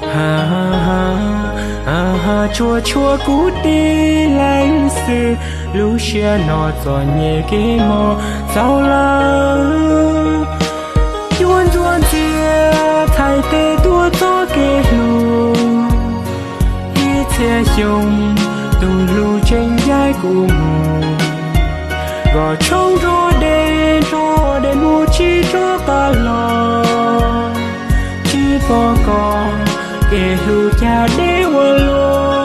Ha, ha, ha, tsuas tshuav kuv tib leeg xwb, lub siab no txom nyem kev mob txaus lawm. Yuav ntxuav ntxias txhais tes tuav txoj kev hlub, ib txhia xyoo tus hlub tseem ncaim kuv mus. Nkaus tshoob nrog dej, nrog dej mus tsis rov qab los, tsis pom koj kev hlub cas deb ua luaj.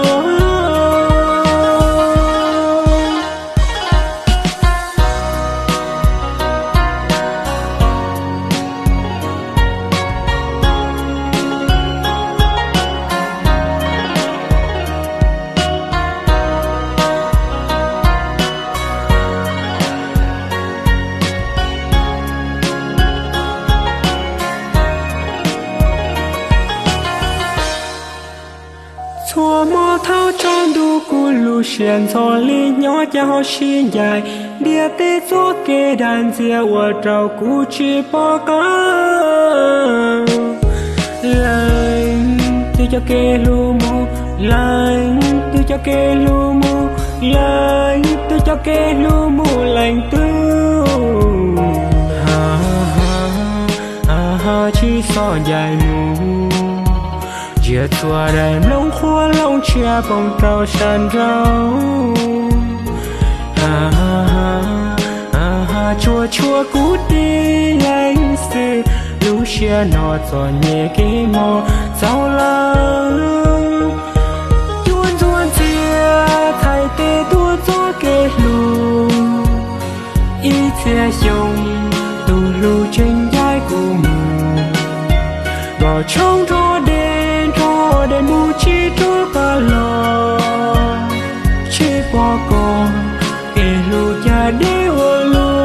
Txhua hmo thaum tsaus ntuj kuv lub siab ntxhov li nyob cas ho sib ncaim, ntiaj teb txoj kev dag ntxias ua rau kuv tsis pom koj. Leej twg coj kev hlub mus, leej twg coj kev hlub mus, leej twg coj kev hlub mus leej twg. Ha, ha, ha, tsis txhob ncaim mus, ntsia txhua daim nplooj qhuav looj tshiab poob rau sab nraud. Ha, ha, ha, ha, tsuas tshuav kuv tib leeg xwb, lub siab no txom nyem kev mob txaus lawm. Yuav ntxuav ntxias txhais tes tuav txoj kev hlub, ib txhia xyoo tus hlub tseem ncaim kuv mus. Nkaus tshoob nrog dej, nrog dej mus tsis rov qab los, tsis pom koj kev hlub cas deb ua luaj.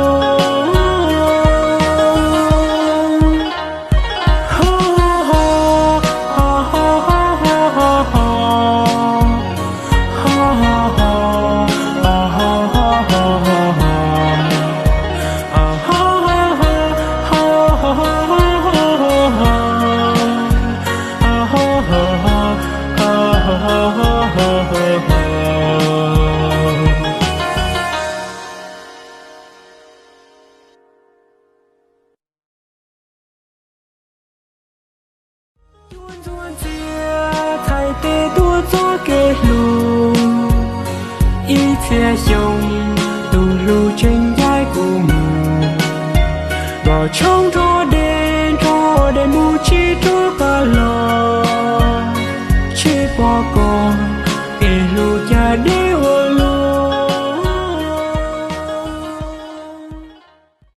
Yuav ntxuav ntxias txhais tes tuav txoj kev hlub, ib txhia xyoo tus hlub tseem ncaim kuv mus. Nkaus tshoob nrog dej, nrog dej mus tsis rov qab los, tsis pom koj kev hlub cas deb